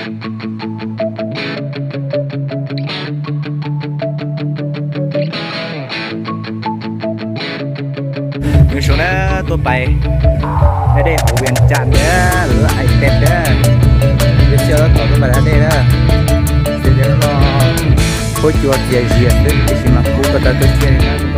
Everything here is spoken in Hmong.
Nws saum na, tuaj pais da dej hauv Vias Cas na, lawv hais tias na, yog xyov lawv tau tuaj pais da dej na. Ces no huab cua txias zias xwb, tiam sis mas kuv tau daws tuaj kiag na.